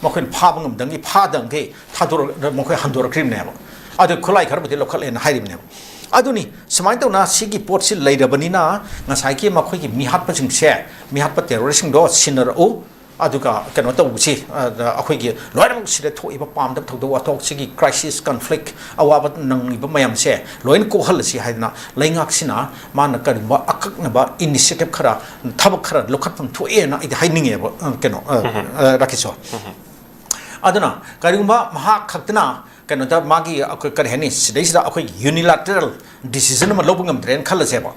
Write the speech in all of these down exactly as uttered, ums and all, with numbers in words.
ꯃꯈꯣꯏꯅ ꯐꯥꯕ ꯉꯝꯗꯪꯒꯤ ꯐꯥꯗꯪꯒꯤ ꯊꯥꯗꯣꯔꯛ ꯃꯈꯣꯏ ꯍꯟꯗꯣꯔꯛꯈ꯭ꯔꯤꯕꯅꯦꯕ꯫ ꯑꯗꯨ ꯈꯨꯠꯂꯥꯏ ꯈꯔꯕꯨꯗꯤ ꯂꯧꯈꯠꯂꯦꯅ ꯍꯥꯏꯔꯤꯕꯅꯦꯕ꯫ ꯑꯗꯨꯅꯤ ꯁꯨꯃꯥꯏꯅ ꯇꯧꯅ ꯁꯤꯒꯤ ꯄꯣꯠꯁꯤ ꯂꯩꯔꯕꯅꯤꯅ ꯉꯁꯥꯏꯒꯤ ꯃꯈꯣꯏꯒꯤ ꯃꯤꯍꯥꯠꯄꯁꯤꯡꯁꯦ, ꯃꯤꯍꯥꯠꯄ ꯇꯦꯔꯣꯔꯤꯁꯁꯤꯡꯗꯣ ꯁꯤꯟꯅꯔꯛꯎ, ꯑꯗꯨꯒ ꯀꯩꯅꯣ ꯇꯧꯕꯁꯤ, ꯑ, ꯑꯩꯈꯣꯏꯒꯤ ꯂꯣꯏꯅꯃꯛ ꯁꯤꯗ ꯊꯣꯛꯏꯕ ꯄꯥꯝꯗꯕ ꯊꯧꯗꯣꯛ ꯋꯥꯊꯣꯛꯁꯤꯒꯤ crisis, conflict, ꯑꯋꯥꯕ ꯅꯪꯉꯤꯕ ꯃꯌꯥꯝꯁꯦ ꯂꯣꯏꯅ ꯀꯣꯛꯍꯜꯂꯁꯤ ꯍꯥꯏꯗꯅ ꯂꯩꯉꯥꯛꯁꯤꯅ ꯃꯥꯅ ꯀꯔꯤꯒꯨꯝꯕ ꯑꯀꯛꯅꯕ initiative ꯈꯔ, ꯊꯕꯛ ꯈꯔ ꯂꯧꯈꯠꯐꯝ ꯊꯣꯛꯑꯦꯅ ꯑꯩꯗꯤ ꯍꯥꯏꯅꯤꯡꯉꯦꯕ, ꯑ, ꯀꯩꯅꯣ, ꯑ, ꯑ, ꯔꯥꯀꯦꯁꯣꯔ꯫ ꯑꯗꯨꯅ ꯀꯔꯤꯒꯨꯝꯕ ꯃꯍꯥꯛ ꯈꯛꯇꯅ ꯀꯩꯅꯣꯗ ꯃꯥꯒꯤ ꯑꯩꯈꯣꯏ ꯀꯔꯤ ꯍꯥꯏꯅꯤ, ꯁꯤꯗꯩꯁꯤꯗ ꯑꯩꯈꯣꯏꯒꯤ unilateral decision ꯑꯃ ꯂꯧꯕ ꯉꯝꯗ꯭ꯔꯦꯅ ꯈꯜꯂꯁꯦꯕ꯫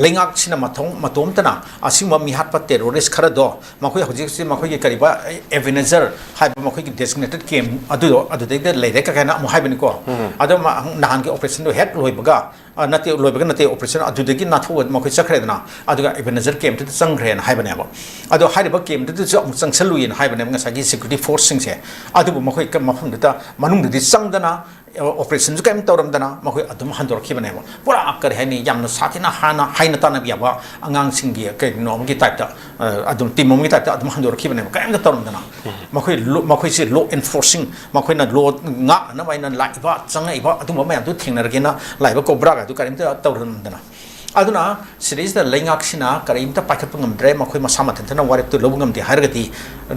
ꯂꯩꯉꯥꯛꯁꯤꯅ ꯃꯊꯣꯡ ꯃꯇꯣꯝꯇꯅ ꯑꯁꯤꯒꯨꯝꯕ ꯃꯤꯍꯥꯠꯄ terrorist ꯈꯔꯗꯣ, ꯃꯈꯣꯏ ꯍꯧꯖꯤꯛ ꯍꯧꯖꯤꯛ ꯃꯈꯣꯏꯒꯤ ꯀꯔꯤꯕ ꯑꯦꯕꯤꯅꯦꯖꯔ ꯍꯥꯏꯕ ꯃꯈꯣꯏꯒꯤ designated camp ꯑꯗꯨꯗꯣ ꯑꯗꯨꯗꯩꯗ ꯂꯩꯔꯦ ꯀꯥꯏꯅ ꯑꯃꯨꯛ ꯍꯥꯏꯕꯅꯤꯀꯣ꯫ ꯑꯗꯣ ꯃ-, ꯅꯍꯥꯟꯒꯤ operationꯗꯣ ꯍꯦꯛ ꯂꯣꯏꯕꯒ, ꯑ, ꯅꯠꯇꯦ, ꯂꯣꯏꯕꯒ ꯅꯠꯇꯦ, operation ꯑꯗꯨꯗꯒꯤ ꯅꯥꯊꯣꯛꯑꯒ ꯃꯈꯣꯏ ꯆꯠꯈ꯭ꯔꯦꯗꯅ, ꯑꯗꯨꯒ ꯑꯦꯕꯤꯅꯦꯖꯔ campꯇꯨꯗ ꯆꯪꯈ꯭ꯔꯦꯅ ꯍꯥꯏꯕꯅꯦꯕ꯫ ꯑꯗꯣ ꯍꯥꯏꯔꯤꯕ campꯇꯨꯗꯁꯨ ꯑꯃꯨꯛ ꯆꯪꯁꯜꯂꯨꯏꯅ ꯍꯥꯏꯕꯅꯦꯕ ꯉꯁꯥꯏꯒꯤ security forceꯁꯤꯡꯁꯦ꯫ ꯑꯗꯨꯕꯨ ꯃꯈꯣꯏ ꯀ-, ꯃꯐꯝꯗꯨꯗ ꯃꯅꯨꯡꯗꯗꯤ ꯆꯪꯗꯅ, ꯑ, operationꯁꯨ ꯀꯔꯤꯝ ꯇꯧꯔꯝꯗꯅ ꯃꯈꯣꯏ ꯑꯗꯨꯝ ꯍꯟꯗꯣꯔꯛꯈꯤꯕꯅꯦꯕ꯫ ꯄꯨꯔꯥ ꯀꯔꯤ ꯍꯥꯏꯅꯤ, ꯌꯥꯝꯅ ꯁꯥꯊꯤꯅ ꯍꯥꯟꯅ ꯍꯥꯏꯅ ꯇꯥꯟꯅꯕ ꯌꯥꯕ ꯑꯉꯥꯡꯁꯤꯡꯒꯤ ꯀꯩꯅꯣ ꯑꯃꯒꯤ typeꯇ, ꯑ, ꯑꯗꯨꯝ team ꯑꯃꯒꯤ typeꯇ ꯑꯗꯨꯝ ꯍꯟꯗꯣꯔꯛꯈꯤꯕꯅꯦꯕ, ꯀꯔꯤꯝꯇ ꯇꯧꯔꯝꯗꯅ꯫ ꯃꯈꯣꯏ ꯂꯣ-, ꯃꯈꯣꯏꯁꯦ law enforcing, ꯃꯈꯣꯏꯅ law ꯉꯥꯛꯅꯅꯕ ꯍꯥꯏꯅ ꯂꯥꯛꯏꯕ, ꯆꯪꯉꯛꯏꯕ ꯑꯗꯨꯝꯕ ꯃꯌꯥꯝꯗꯨ ꯊꯦꯡꯅꯔꯒꯦꯅ ꯂꯥꯛꯏꯕ ꯀꯣꯕ꯭ꯔꯥꯒꯗꯨ ꯀꯔꯤꯝꯇ ꯇꯧꯔꯝꯗꯅ꯫ ꯑꯗꯨꯅ ꯁꯤꯗꯩꯁꯤꯗ ꯂꯩꯉꯥꯛꯁꯤꯅ ꯀꯔꯤꯝꯇ ꯄꯥꯏꯈꯠꯄ ꯉꯝꯗ꯭ꯔꯦ, ꯃꯈꯣꯏ ꯃꯁꯥ ꯃꯊꯟꯇꯅ ꯋꯥꯔꯦꯞꯇꯨ ꯂꯧꯕ ꯉꯝꯗꯦ ꯍꯥꯏꯔꯒꯗꯤ,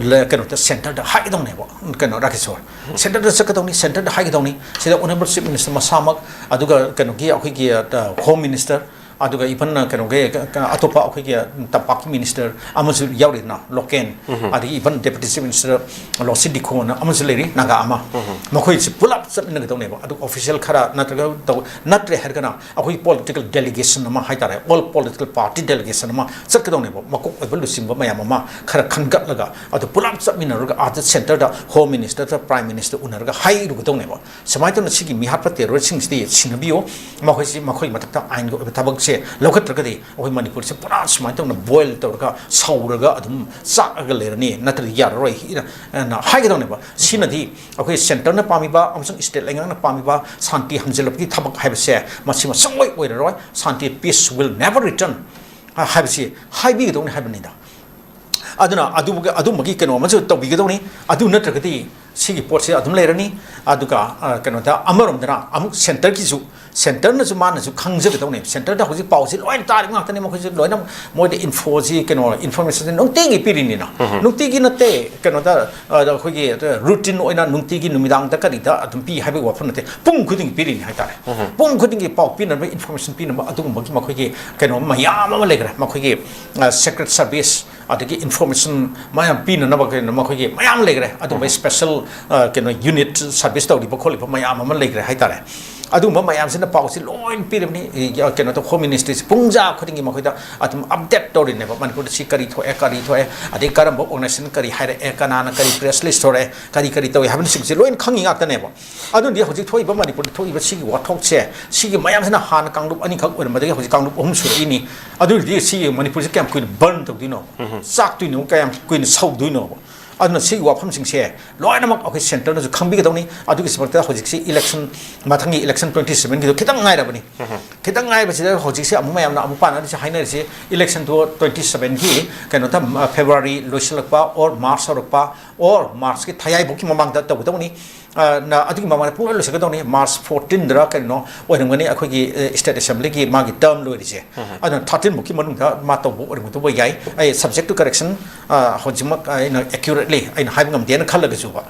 ꯂ-, ꯀꯩꯅꯣꯗ centreꯗ ꯍꯥꯏꯒꯗꯧꯅꯦꯕ, ꯀꯩꯅꯣ ꯔꯥꯀꯦꯁꯣꯔ꯫ Centreꯗ ꯆꯠꯀꯗꯧꯅꯤ, centreꯗ ꯍꯥꯏꯒꯗꯧꯅꯤ꯫ ꯁꯤꯗ honourable chief minister ꯃꯁꯥꯃꯛ, ꯑꯗꯨꯒ ꯀꯩꯅꯣꯒꯤ ꯑꯩꯈꯣꯏꯒꯤ, ꯑ, home minister, ꯑꯗꯨꯒ even ꯀꯩꯅꯣꯒꯤ, ꯀ-, ꯀ-, ꯑꯇꯣꯞꯄ ꯑꯩꯈꯣꯏꯒꯤ ꯇꯝꯄꯥꯛꯀꯤ minister ꯑꯃꯁꯨ ꯌꯥꯎꯔꯤꯗꯅ, ꯂꯣꯀꯦꯟ, ꯑꯗꯒꯤ even deputy chief minister ꯂꯣꯁꯤ ꯗꯤꯈꯣꯅ ꯑꯃꯁꯨ ꯂꯩꯔꯤ, ꯅꯥꯒꯥ ꯑꯃ꯫ ꯃꯈꯣꯏꯁꯤ ꯄꯨꯂꯞ ꯆꯠꯃꯤꯟꯅꯒꯗꯧꯅꯦꯕ꯫ ꯑꯗꯨ official ꯈꯔ ꯅꯠꯇ꯭ꯔꯒ ꯇꯧ-, ꯅꯠꯇ꯭ꯔꯦ ꯍꯥꯏꯔꯒꯅ ꯑꯩꯈꯣꯏꯒꯤ political delegation ꯑꯃ ꯍꯥꯏꯇꯥꯔꯦ, all political party delegation ꯑꯃ ꯆꯠꯀꯗꯧꯅꯦꯕ꯫ ꯃꯀꯣꯛ ꯑꯣꯏꯕ ꯂꯨꯆꯤꯡꯕ ꯃꯌꯥꯝ ꯑꯃ ꯈꯔ ꯈꯟꯒꯠꯂꯒ ꯑꯗꯨ ꯄꯨꯂꯞ ꯆꯠꯃꯤꯟꯅꯔꯒ ꯑꯥꯗ centreꯗ home ministerꯗ prime minister ꯎꯅꯔꯒ ꯍꯥꯏꯔꯨꯒꯗꯧꯅꯦꯕ꯫ ꯁꯨꯃꯥꯏꯅ ꯇꯧꯅ ꯁꯤꯒꯤ ꯃꯤꯍꯥꯠꯄ terroristꯁꯤꯡꯁꯤꯗꯤ ꯁꯤꯟꯅꯕꯤꯌꯨ, ꯃꯈꯣꯏꯁꯤ, ꯃꯈꯣꯏꯒꯤ ꯃꯊꯛꯇ ꯑꯥꯏꯟꯒꯤ ꯑꯣꯏꯕ ꯊꯕꯛꯁꯦ ꯂꯧꯈꯠꯇ꯭ꯔꯒꯗꯤ ꯑꯩꯈꯣꯏ ꯃꯅꯤꯄꯨꯔꯁꯦ ꯄꯨꯔꯥ ꯁꯨꯃꯥꯏꯅ ꯇꯧꯅ boil ꯇꯧꯔꯒ ꯁꯧꯔꯒ ꯑꯗꯨꯝ ꯆꯥꯛꯑꯒ ꯂꯩꯔꯅꯤ, ꯅꯠꯇ꯭ꯔꯗꯤ ꯌꯥꯔꯔꯣꯏ ꯍꯥꯏꯅ ꯍꯥꯏꯒꯗꯧꯅꯦꯕ꯫ ꯁꯤꯅꯗꯤ ꯑꯩꯈꯣꯏ centreꯅ ꯄꯥꯝꯃꯤꯕ ꯑꯃꯁꯨꯡ state ꯂꯩꯉꯥꯛꯅ ꯄꯥꯝꯃꯤꯕ ꯁꯥꯟꯇꯤ ꯍꯟꯖꯤꯜꯂꯛꯄꯒꯤ ꯊꯕꯛ ꯍꯥꯏꯕꯁꯦ ꯃꯁꯤ ꯃꯁꯨꯡ ꯑꯣꯏ ꯑꯣꯏꯔꯔꯣꯏ꯫ ꯁꯥꯟꯇꯤ, peace will never return ꯍꯥꯏꯕꯁꯤ ꯍꯥꯏꯕꯤꯒꯗꯧꯅꯤ ꯍꯥꯏꯕꯅꯤꯗ꯫ ꯑꯗꯨꯅ ꯑꯗꯨꯒ ꯑꯗꯨꯝꯕꯒꯤ ꯀꯩꯅꯣ ꯑꯃꯁꯨ ꯇꯧꯕꯤꯒꯗꯧꯅꯤ꯫ ꯑꯗꯨ ꯅꯠꯇ꯭ꯔꯒꯗꯤ ꯁꯤꯒꯤ ꯄꯣꯠꯁꯦ ꯑꯗꯨꯝ ꯂꯩꯔꯅꯤ꯫ ꯑꯗꯨꯒ ꯑ, ꯀꯩꯅꯣꯗ ꯑꯃꯔꯣꯝꯗꯅ ꯑꯃꯨꯛ ꯁꯦꯟꯇꯔꯒꯤꯁꯨ, ꯁꯦꯟꯇꯔꯅꯁꯨ ꯃꯥꯅꯁꯨ ꯈꯪꯖꯒꯗꯧꯅꯦꯕ꯫ ꯁꯦꯟꯇꯔꯗ ꯍꯧꯖꯤꯛ ꯄꯥꯎꯁꯤ ꯂꯣꯏꯅ ꯇꯥꯔꯤ ꯉꯥꯛꯇꯅꯤ, ꯃꯈꯣꯏꯁꯨ ꯂꯣꯏꯅ ꯃꯣꯏꯗ ꯏꯟꯐꯣꯁꯤ, ꯀꯩꯅꯣ, ꯏꯟꯐꯣꯔꯃꯦꯁꯟꯁꯤ ꯅꯨꯡꯇꯤꯒꯤ ꯄꯤꯔꯤꯅꯤꯅ꯫ ꯅꯨꯡꯇꯤꯒꯤ ꯅꯠꯇꯦ, ꯀꯩꯅꯣꯗ ꯑ, ꯑꯩꯈꯣꯏꯒꯤ ꯔꯨꯇꯤꯟ ꯑꯣꯏꯅ ꯅꯨꯡꯇꯤꯒꯤ ꯅꯨꯃꯤꯗꯥꯡꯗ ꯀꯔꯤꯗ ꯑꯗꯨꯝ ꯄꯤ ꯍꯥꯏꯕꯒꯤ ꯋꯥꯐꯝ ꯅꯠꯇꯦ, ꯄꯨꯡ ꯈꯨꯗꯤꯡꯒꯤ ꯄꯤꯔꯤꯅꯤ ꯍꯥꯏꯇꯥꯔꯦ꯫ ꯄꯨꯡ ꯈꯨꯗꯤꯡꯒꯤ ꯄꯥꯎ ꯄꯤꯅꯕ, ꯏꯟꯐꯣꯔꯃꯦꯁꯟ ꯄꯤꯅꯕ ꯑꯗꯨꯒꯨꯝꯕꯒꯤ ꯃꯈꯣꯏꯒꯤ ꯀꯩꯅꯣ ꯃꯌꯥꯝ ꯑꯃ ꯂꯩꯈ꯭ꯔꯦ꯫ ꯃꯈꯣꯏꯒꯤ ꯁꯦꯀ꯭ꯔꯦꯠ ꯁꯔꯚꯤꯁ, ꯑꯗꯒꯤ ꯏꯟꯐꯣꯔꯃꯦꯁꯟ ꯃꯌꯥꯝ ꯄꯤꯅꯅꯕ ꯀꯩꯅꯣ ꯃꯈꯣꯏꯒꯤ ꯃꯌꯥꯝ ꯂꯩꯈ꯭ꯔꯦ꯫ ꯑꯗꯨꯝꯕ ꯁ꯭ꯄꯦꯁꯦꯜ ꯀꯩꯅꯣ ꯌꯨꯅꯤꯠ ꯁꯔꯚꯤꯁ ꯇꯧꯔꯤꯕ ꯈꯣꯠꯂꯤꯕ ꯃꯌꯥꯝ ꯑꯃ ꯂꯩꯈ꯭ꯔꯦ ꯍꯥꯏꯇꯥꯔꯦ꯫ ꯑꯗꯨꯒꯨꯝꯕ ꯃꯌꯥꯝꯁꯤꯅ ꯄꯥꯎꯁꯤ ꯂꯣꯏ ꯄꯤꯔꯕꯅꯤ꯫ ꯑ, ꯀꯩꯅꯣꯗ ꯍꯣꯝ ꯃꯤꯅꯤꯁꯇ꯭ꯔꯤꯁꯤ ꯄꯨꯡꯖꯥ ꯈꯨꯗꯤꯡꯒꯤ ꯃꯈꯣꯏꯗ ꯑꯗꯨꯝ ꯑꯞꯗꯦꯠ ꯇꯧꯔꯤꯅꯦꯕ꯫ ꯃꯅꯤꯄꯨꯔꯗ ꯁꯤ ꯀꯔꯤ ꯊꯣꯛꯑꯦ, ꯀꯔꯤ ꯊꯣꯛꯑꯦ, ꯑꯗꯩ ꯀꯔꯝꯕ ꯑꯣꯔꯒꯅꯥꯏꯖꯦꯁꯟ ꯀꯔꯤ ꯍꯥꯏꯔꯛꯑꯦ, ꯀꯅꯥꯅ ꯀꯔꯤ ꯄ꯭ꯔꯦꯁ ꯔꯤꯂꯤꯁ ꯇꯧꯔꯛꯑꯦ, ꯀꯔꯤ ꯀꯔꯤ ꯇꯧꯏ ꯍꯥꯏꯕꯅꯆꯤꯡꯕꯁꯦ ꯂꯣꯏꯅ ꯈꯪꯉꯤ ꯉꯥꯛꯇꯅꯦꯕ꯫ ꯑꯗꯨꯅꯗꯤ ꯍꯧꯖꯤꯛ ꯊꯣꯛꯏꯕ ꯃꯅꯤꯄꯨꯔꯗ ꯊꯣꯛꯏꯕ ꯁꯤꯒꯤ ꯋꯥꯊꯣꯛꯁꯦ, ꯁꯤꯒꯤ ꯃꯌꯥꯝꯁꯤꯅ ꯍꯥꯟꯅ ꯀꯥꯡꯂꯨꯞ ꯑꯅꯤꯈꯛ ꯑꯣꯏꯔꯝꯕꯗꯒꯤ ꯍꯧꯖꯤꯛ ꯀꯥꯡꯂꯨꯞ ꯑꯍꯨꯝ ꯁꯨꯔꯛꯏꯅꯤ꯫ ꯑꯗꯨ ꯑꯣꯏꯔꯗꯤ ꯁꯤ ꯃꯅꯤꯄꯨꯔꯁꯦ ꯀꯌꯥꯝ ꯀꯨꯏꯅ ꯕꯔꯟ ꯇꯧꯗꯣꯏꯅꯣ? ꯆꯥꯛꯇꯣꯏꯅꯣ? ꯀꯌꯥꯝ ꯀꯨꯏꯅ ꯁꯧꯗꯣꯏꯅꯣꯕ? ꯑꯗꯨꯅ ꯁꯤꯒꯤ ꯋꯥꯐꯝꯁꯤꯡꯁꯦ ꯂꯣꯏꯅꯃꯛ ꯑꯩꯈꯣꯏ ꯁꯦꯟꯇꯔꯅꯁꯨ ꯈꯪꯕꯤꯒꯗꯧꯅꯤ꯫ ꯑꯗꯨꯒꯤꯗꯃꯛꯇ ꯍꯧꯖꯤꯛꯁꯤ ꯏꯂꯦꯛꯁꯟ, ꯃꯊꯪꯒꯤ ꯏꯂꯦꯛꯁꯟ ꯇ꯭ꯋꯦꯟꯇꯤ ꯁꯕꯦꯟꯒꯤꯗꯣ ꯈꯤꯇꯪ ꯉꯥꯏꯔꯕꯅꯤ꯫ ꯈꯤꯇꯪ ꯉꯥꯏꯕꯁꯤꯗ ꯍꯧꯖꯤꯛꯁꯦ ꯑꯃꯨꯛ ꯃꯌꯥꯝꯅ ꯑꯃꯨꯛ ꯄꯥꯅꯔꯤꯁꯦ, ꯍꯥꯏꯅꯔꯤꯁꯦ ꯏꯂꯦꯛꯁꯟꯗꯣ ꯇ꯭ꯋꯦꯟꯇꯤ ꯁꯕꯦꯟꯒꯤ ꯀꯩꯅꯣꯗ, ꯐꯦꯕ꯭ꯔꯨꯋꯥꯔꯤ ꯂꯣꯏꯁꯤꯜꯂꯛꯄ ꯑꯣꯔ ꯃꯥꯔꯆ ꯍꯧꯔꯛꯄ ꯑꯣꯔ ꯃꯥꯔꯆꯀꯤ ꯊꯌꯥꯏꯐꯥꯎꯒꯤ ꯃꯃꯥꯡꯗ ꯇꯧꯒꯗꯧꯕꯅꯤ꯫ ꯑ, ꯅ-, ꯑꯗꯨꯒꯤ ꯃꯃꯥꯡꯗ ꯄꯨꯡꯂꯣꯏ ꯂꯣꯏꯁꯤꯟꯒꯗꯧꯅꯤ꯫ ꯃꯥꯔꯆ ꯐꯣꯔꯇꯤꯟꯗꯔ ꯀꯩꯅꯣ ꯑꯣꯏꯔꯝꯒꯅꯤ ꯑꯩꯈꯣꯏꯒꯤ, ꯑ, ꯁ꯭ꯇꯦꯠ ꯑꯦꯁꯦꯝꯕ꯭ꯂꯤꯒꯤ ꯃꯥꯒꯤ ꯇꯔꯝ ꯂꯣꯏꯔꯤꯁꯦ꯫ ꯑꯗꯨꯅ ꯊꯥꯔꯇꯤꯟ ꯐꯥꯎꯒꯤ ꯃꯅꯨꯡꯗ ꯃꯥ ꯇꯧꯕ ꯑꯣꯏꯔꯝꯒꯗꯧꯕ ꯌꯥꯏ꯫ ꯑꯩ subject to correction, ꯑ, ꯍꯧꯖꯤꯛꯃꯛ ꯑꯩꯅ accurately ꯑꯩꯅ ꯍꯥꯏꯕ ꯉꯝꯗꯦꯅ ꯈꯜꯂꯒꯁꯨꯕ,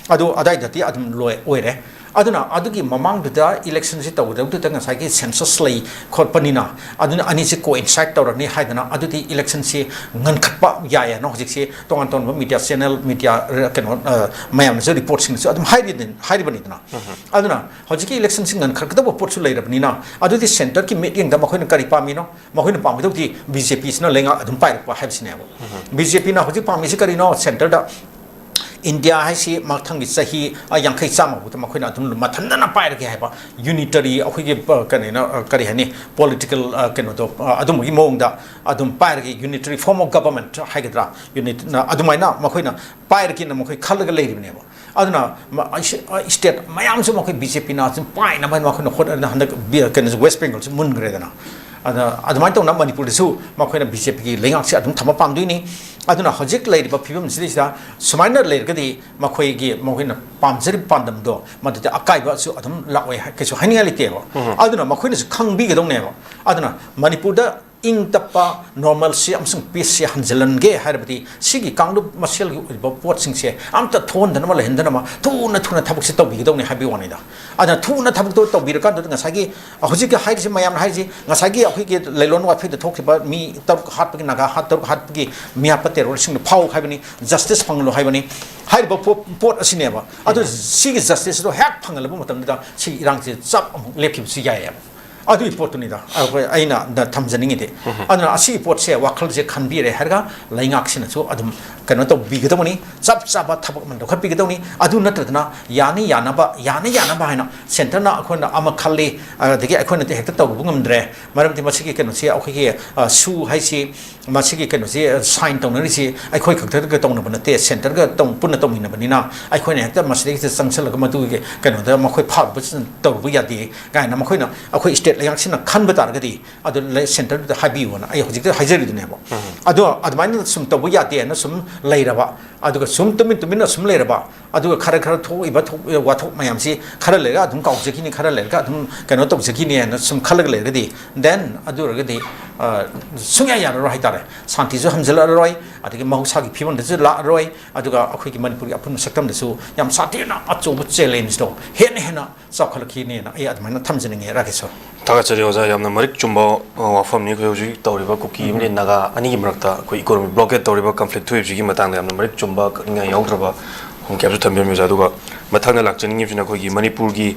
ꯑꯗꯨ ꯑꯗꯥꯏꯗꯗꯤ ꯑꯗꯨꯝ ꯂꯣꯏ ꯑꯣꯏꯔꯦ꯫ ꯑꯗꯨꯅ ꯑꯗꯨꯒꯤ ꯃꯃꯥꯡꯗꯨꯗ ꯏꯂꯦꯛꯁꯟꯁꯤ ꯇꯧꯒꯗꯧꯗꯨꯗ ꯉꯁꯥꯏꯒꯤ ꯁꯦꯟꯁꯁ ꯂꯩ ꯈꯣꯠꯄꯅꯤꯅ, ꯑꯗꯨꯅ ꯑꯅꯤꯁꯤ coincide ꯇꯧꯔꯅꯤ ꯍꯥꯏꯗꯅ ꯑꯗꯨꯗꯤ ꯏꯂꯦꯛꯁꯟꯁꯤ ꯉꯟꯈꯠꯄ ꯌꯥꯏꯌꯦꯅ ꯍꯧꯖꯤꯛꯁꯤ ꯇꯣꯉꯥꯟ ꯇꯣꯉꯥꯟꯕ ꯃꯤꯗꯤꯌꯥ ꯆꯦꯅꯦꯜ, ꯃꯤꯗꯤꯌꯥ, ꯑ, ꯀꯩꯅꯣ, ꯑ, ꯃꯌꯥꯝꯅꯁꯨ ꯔꯤꯄꯣꯔꯠꯁꯤꯡꯁꯨ ꯑꯗꯨꯝ ꯍꯥꯏꯔꯤꯗ-, ꯍꯥꯏꯔꯤꯕꯅꯤꯗꯅ꯫ ꯑꯗꯨꯅ ꯍꯧꯖꯤꯛꯀꯤ ꯏꯂꯦꯛꯁꯟꯁꯤ ꯉꯟꯈꯠꯀꯗꯧꯕ ꯄꯣꯠꯁꯨ ꯂꯩꯔꯕꯅꯤꯅ, ꯑꯗꯨꯗꯤ ꯁꯦꯟꯇꯔꯒꯤ ꯃꯤꯠꯌꯦꯡꯗ ꯃꯈꯣꯏꯅ ꯀꯔꯤ ꯄꯥꯝꯃꯤꯅꯣ? ꯃꯈꯣꯏꯅ ꯄꯥꯝꯒꯗꯧꯗꯤ ꯕꯤ ꯖꯦ ꯄꯤꯁꯤꯅ ꯂꯩꯉꯥꯛ ꯑꯗꯨꯝ ꯄꯥꯏꯔꯛꯄ ꯍꯥꯏꯕꯁꯤꯅꯦꯕ꯫ ꯕꯤ ꯖꯦ ꯄꯤꯅ ꯍꯧꯖꯤꯛ ꯄꯥꯝꯃꯤꯁꯤ ꯀꯔꯤꯅꯣ? ꯁꯦꯟꯇꯔꯗ ꯏꯟꯗꯤꯌꯥ ꯍꯥꯏꯁꯤ ꯃꯊꯪꯒꯤ ꯆꯍꯤ, ꯑ, ꯌꯥꯡꯈꯩ ꯆꯥꯝꯃ ꯐꯥꯎꯗ ꯃꯈꯣꯏꯅ ꯑꯗꯨꯝ ꯃꯊꯟꯇꯅ ꯄꯥꯏꯔꯒꯦ ꯍꯥꯏꯕ ꯌꯨꯅꯤꯇꯔꯤ ꯑꯩꯈꯣꯏꯒꯤ, ꯑ, ꯀꯔꯤꯅꯣ, ꯑ, ꯀꯔꯤ ꯍꯥꯏꯅꯤ, ꯄꯣꯂꯤꯇꯤꯀꯦꯜ, ꯑ, ꯀꯩꯅꯣꯗꯣ, ꯑ, ꯑꯗꯨꯝꯕꯒꯤ ꯃꯑꯣꯡꯗ ꯑꯗꯨꯝ ꯄꯥꯏꯔꯒꯦ, ꯌꯨꯅꯤꯇꯔꯤ ꯐꯣꯔꯝ ꯑꯣꯐ ꯒꯕꯔꯟꯃꯦꯟꯠ ꯍꯥꯏꯒꯗ꯭ꯔꯥ, ꯌꯨꯅꯤꯠꯅ ꯑꯗꯨꯃꯥꯏꯅ ꯃꯈꯣꯏꯅ ꯄꯥꯏꯔꯒꯦꯅ ꯃꯈꯣꯏ ꯈꯜꯂꯒ ꯂꯩꯔꯤꯕꯅꯦꯕ꯫ ꯑꯗꯨꯅ ꯃ-, ꯑ, ꯁꯤ-, ꯑ, ꯁ꯭ꯇꯦꯠ ꯃꯌꯥꯝꯁꯨ ꯃꯈꯣꯏ ꯕꯤ ꯖꯦ ꯄꯤꯅ ꯁꯨꯝ ꯄꯥꯏꯅꯕ ꯍꯥꯏꯅ ꯃꯈꯣꯏꯅ ꯍꯣꯠꯅꯔꯤꯅ ꯍꯟꯗꯛ ꯕꯤ-, ꯀꯩꯅꯣꯁꯦ, ꯋꯦꯁ ꯕꯦꯡꯒꯜꯁꯨ ꯃꯨꯟꯈ꯭ꯔꯦꯗꯅ꯫ ꯑꯗ ꯑꯗꯨꯃꯥꯏꯅ ꯇꯧꯅ ꯃꯅꯤꯄꯨꯔꯗꯁꯨ ꯃꯈꯣꯏꯅ ꯕꯤ ꯖꯦ ꯄꯤꯒꯤ ꯂꯩꯉꯥꯛꯁꯦ ꯑꯗꯨꯝ ꯊꯝꯕ ꯄꯥꯝꯗꯣꯏꯅꯤ꯫ ꯑꯗꯨꯅ ꯍꯧꯖꯤꯛ ꯂꯩꯔꯤꯕ ꯐꯤꯕꯝꯁꯤꯗꯩꯁꯤꯗ ꯁꯨꯃꯥꯏꯅ ꯂꯩꯔꯒꯗꯤ ꯃꯈꯣꯏꯒꯤ, ꯃꯈꯣꯏꯅ ꯄꯥꯝꯖꯔꯤꯕ ꯄꯥꯟꯗꯝꯗꯣ ꯃꯗꯨꯗ ꯑꯀꯥꯏꯕꯁꯨ ꯑꯗꯨꯝ ꯂꯥꯛꯑꯣꯏ ꯍꯥꯏ, ꯀꯩꯁꯨ ꯍꯥꯏꯅꯤꯡꯉꯥꯏ ꯂꯩꯇꯦꯕ꯫ ꯑꯗꯨꯅ ꯃꯈꯣꯏꯅꯁꯨ ꯈꯪꯕꯤꯒꯗꯧꯅꯦꯕ꯫ ꯑꯗꯨꯅ ꯃꯅꯤꯄꯨꯔꯗ ꯏꯪ ꯇꯞꯄ normalcy ꯑꯃꯁꯨꯡ peaceꯁꯦ ꯍꯟꯖꯤꯜꯍꯟꯒꯦ ꯍꯥꯏꯔꯕꯗꯤ ꯁꯤꯒꯤ ꯀꯥꯡꯂꯨꯞ ꯃꯁꯦꯜꯒꯤ ꯑꯣꯏꯕ ꯄꯣꯠꯁꯤꯡꯁꯦ ꯑꯝꯇ ꯊꯣꯛꯍꯟꯗꯅꯕ, ꯂꯩꯍꯟꯗꯅꯕ ꯊꯨꯅ ꯊꯕꯛꯁꯦ ꯇꯧꯕꯤꯒꯗꯧꯅꯤ ꯍꯥꯏꯕꯒꯤ ꯋꯥꯅꯤꯗ꯫ ꯑꯗꯨꯅ ꯊꯨꯅ ꯊꯕꯛꯇꯣ ꯇꯧꯕꯤꯔꯀꯥꯟꯗꯨꯗ ꯉꯁꯥꯏꯒꯤ ꯍꯧꯖꯤꯛꯀꯤ ꯍꯥꯏꯔꯤꯁꯦ, ꯃꯌꯥꯝꯅ ꯍꯥꯏꯔꯤꯁꯦ, ꯉꯁꯥꯏꯒꯤ ꯑꯩꯈꯣꯏꯒꯤ ꯂꯩꯂꯣꯟ ꯋꯥꯐꯩꯗ ꯊꯣꯛꯈꯤꯕ ꯃꯤ ꯇꯔꯨꯛ ꯍꯥꯠꯄꯒꯤ, ꯅꯥꯒꯥ ꯍꯥꯠ-, ꯇꯔꯨꯛ ꯍꯥꯠꯄꯒꯤ ꯃꯤꯍꯥꯠꯄ terroristꯁꯤꯡꯗꯣ ꯐꯥꯎ ꯍꯥꯏꯕꯅꯤ, justice ꯐꯪꯍꯜꯂꯨ ꯍꯥꯏꯕꯅꯤ ꯍꯥꯏꯔꯤꯕ ꯄꯣ-, ꯄꯣꯠ ꯑꯁꯤꯅꯦꯕ꯫ ꯑꯗꯨ ꯁꯤꯒꯤ justiceꯗꯣ ꯍꯦꯛ ꯐꯪꯍꯜꯂꯕ ꯃꯇꯝꯗꯨꯗ ꯁꯤꯒꯤ ꯏꯔꯥꯡꯁꯦ ꯆꯞ ꯑꯃꯨꯛ ꯂꯦꯞꯈꯤꯕꯁꯨ ꯌꯥꯏꯌꯦꯕ꯫ ꯑꯗꯨꯒꯤ ꯄꯣꯠꯇꯨꯅꯤꯗ ꯑꯩꯈꯣꯏ, ꯑꯩꯅ ꯗ ꯊꯝꯖꯅꯤꯡꯉꯤꯗꯤ꯫ ꯑꯗꯨꯅ ꯑꯁꯤꯒꯤ ꯄꯣꯠꯁꯦ ꯋꯥꯈꯜꯁꯦ ꯈꯟꯕꯤꯔꯦ ꯍꯥꯏꯔꯒ ꯂꯩꯉꯥꯛꯁꯤꯅꯁꯨ ꯑꯗꯨꯝ ꯀꯩꯅꯣ ꯇꯧꯕꯤꯒꯗꯕꯅꯤ, ꯆꯞ ꯆꯥꯕ ꯊꯕꯛ ꯑꯃ ꯂꯧꯈꯠꯄꯤꯒꯗꯕꯅꯤ꯫ ꯑꯗꯨ ꯅꯠꯇ꯭ꯔꯗꯅ ꯌꯥꯅꯤ ꯌꯥꯅꯕ, ꯌꯥꯅꯤ ꯌꯥꯅꯕ ꯍꯥꯏꯅ centreꯅ ꯑꯩꯈꯣꯏꯅ ꯑꯃ ꯈꯜꯂꯤ, ꯑꯗꯒꯤ ꯑꯩꯈꯣꯏꯅꯗꯤ ꯍꯦꯛꯇ ꯇꯧꯔꯨꯕ ꯉꯝꯗ꯭ꯔꯦ꯫ ꯃꯔꯝꯗꯤ ꯃꯁꯤꯒꯤ ꯀꯩꯅꯣꯁꯤ, ꯑꯩꯈꯣꯏꯒꯤ, ꯑ, ꯁꯨ ꯍꯥꯏꯁꯤ, ꯃꯁꯤꯒꯤ ꯀꯩꯅꯣꯁꯤ sign ꯇꯧꯅꯔꯤꯁꯤ ꯑꯩꯈꯣꯏ ꯈꯛꯇꯒ ꯇꯧꯅꯕ ꯅꯠꯇꯦ, centreꯒ ꯇꯧ-, ꯄꯨꯟꯅ ꯇꯧꯃꯤꯟꯅꯕꯅꯤꯅ ꯑꯩꯈꯣꯏꯅ ꯍꯦꯛꯇ ꯃꯁꯤꯗꯩꯁꯤꯗ ꯆꯪꯁꯤꯜꯂꯒ ꯃꯗꯨꯒꯤ ꯀꯩꯅꯣꯗ ꯃꯈꯣꯏ ꯐꯥꯔꯨꯕ ꯇꯧꯔꯨꯕ ꯌꯥꯗꯦ ꯀꯥꯏꯅ ꯃꯈꯣꯏꯅ, ꯑꯩꯈꯣꯏ state ꯂꯩꯉꯥꯛꯁꯤꯅ ꯈꯟꯕ ꯇꯥꯔꯒꯗꯤ ꯑꯗꯨ ꯂꯩ-, centreꯗꯨꯗ ꯍꯥꯏꯕꯤꯌꯨꯅ ꯑꯩ ꯍꯧꯖꯤꯛꯇ ꯍꯥꯏꯖꯔꯤꯗꯨꯅꯦꯕ꯫ ꯑꯗꯣ ꯑꯗꯨꯃꯥꯏꯅ ꯁꯨꯝ ꯇꯧꯕ ꯌꯥꯗꯦꯅ ꯁꯨꯝ ꯂꯩꯔꯕ, ꯑꯗꯨꯒ ꯁꯨꯝ ꯇꯨꯃꯤꯟ ꯇꯨꯃꯤꯟꯅ ꯁꯨꯝ ꯂꯩꯔꯕ, ꯑꯗꯨꯒ ꯈꯔ ꯈꯔ ꯊꯣꯛꯏꯕ ꯊꯣꯛ-, ꯋꯥꯊꯣꯛ ꯃꯌꯥꯝꯁꯤ ꯈꯔ ꯂꯩꯔꯒ ꯑꯗꯨꯝ ꯀꯥꯎꯖꯈꯤꯅꯤ, ꯈꯔ ꯂꯩꯔꯒ ꯑꯗꯨꯝ ꯀꯩꯅꯣ ꯇꯧꯖꯈꯤꯅꯤ ꯍꯥꯏꯅ ꯁꯨꯝ ꯈꯜꯂꯒ ꯂꯩꯔꯒꯗꯤ, then ꯑꯗꯨ ꯑꯣꯏꯔꯒꯗꯤ, ꯑ, ꯁꯨꯡꯌꯥ ꯌꯥꯔꯔꯣꯏ ꯍꯥꯏꯇꯥꯔꯦ꯫ ꯁꯥꯟꯇꯤꯁꯨ ꯍꯟꯖꯤꯜꯂꯛꯑꯔꯣꯏ, ꯑꯗꯒꯤ ꯃꯍꯧꯁꯥꯒꯤ ꯐꯤꯕꯝꯗꯁꯨ ꯂꯥꯛꯑꯔꯣꯏ, ꯑꯗꯨꯒ ꯑꯩꯈꯣꯏꯒꯤ ꯃꯅꯤꯄꯨꯔꯒꯤ ꯑꯄꯨꯟꯕ ꯁꯛꯇꯝꯗꯁꯨ ꯌꯥꯝ ꯁꯥꯊꯤꯅ ꯑꯆꯧꯕ challengeꯗꯣ ꯍꯦꯟꯅ ꯍꯦꯟꯅ ꯆꯥꯎꯈꯠꯂꯛꯈꯤꯅꯦꯅ ꯑꯩ ꯑꯗꯨꯃꯥꯏꯅ ꯊꯝꯖꯅꯤꯡꯉꯦ, ꯔꯥꯀꯦꯁꯣꯔ꯫ ꯊꯥꯒꯠꯆꯔꯤ ꯑꯣꯖꯥ, ꯌꯥꯝꯅ ꯃꯔꯤꯛ ꯆꯨꯝꯕ, ꯑ, ꯋꯥꯐꯝꯅꯤ꯫ ꯑꯩꯈꯣꯏ ꯍꯧꯖꯤꯛ ꯇꯧꯔꯤꯕ ꯀꯨꯀꯤ ꯑꯃꯗꯤ ꯅꯥꯒꯥ ꯑꯅꯤꯒꯤ ꯃꯔꯛꯇ ꯑꯩꯈꯣꯏ economic blockade ꯇꯧꯔꯤꯕ conflict ꯊꯣꯛꯏꯕꯁꯤꯒꯤ ꯃꯇꯥꯡꯗ ꯌꯥꯝꯅ ꯃꯔꯤꯛ ꯆꯨꯝꯕ ꯀꯛꯅꯤꯡꯉꯥꯏ ꯌꯥꯎꯗ꯭ꯔꯕ ꯋꯥꯐꯝ ꯀꯌꯥꯁꯨ ꯊꯝꯕꯤꯔꯝꯃꯤ ꯑꯣꯖꯥ꯫ ꯑꯗꯨꯒ ꯃꯊꯪꯗ ꯂꯥꯛꯆꯅꯤꯡꯉꯤꯕꯁꯤꯅ ꯑꯩꯈꯣꯏꯒꯤ ꯃꯅꯤꯄꯨꯔꯒꯤ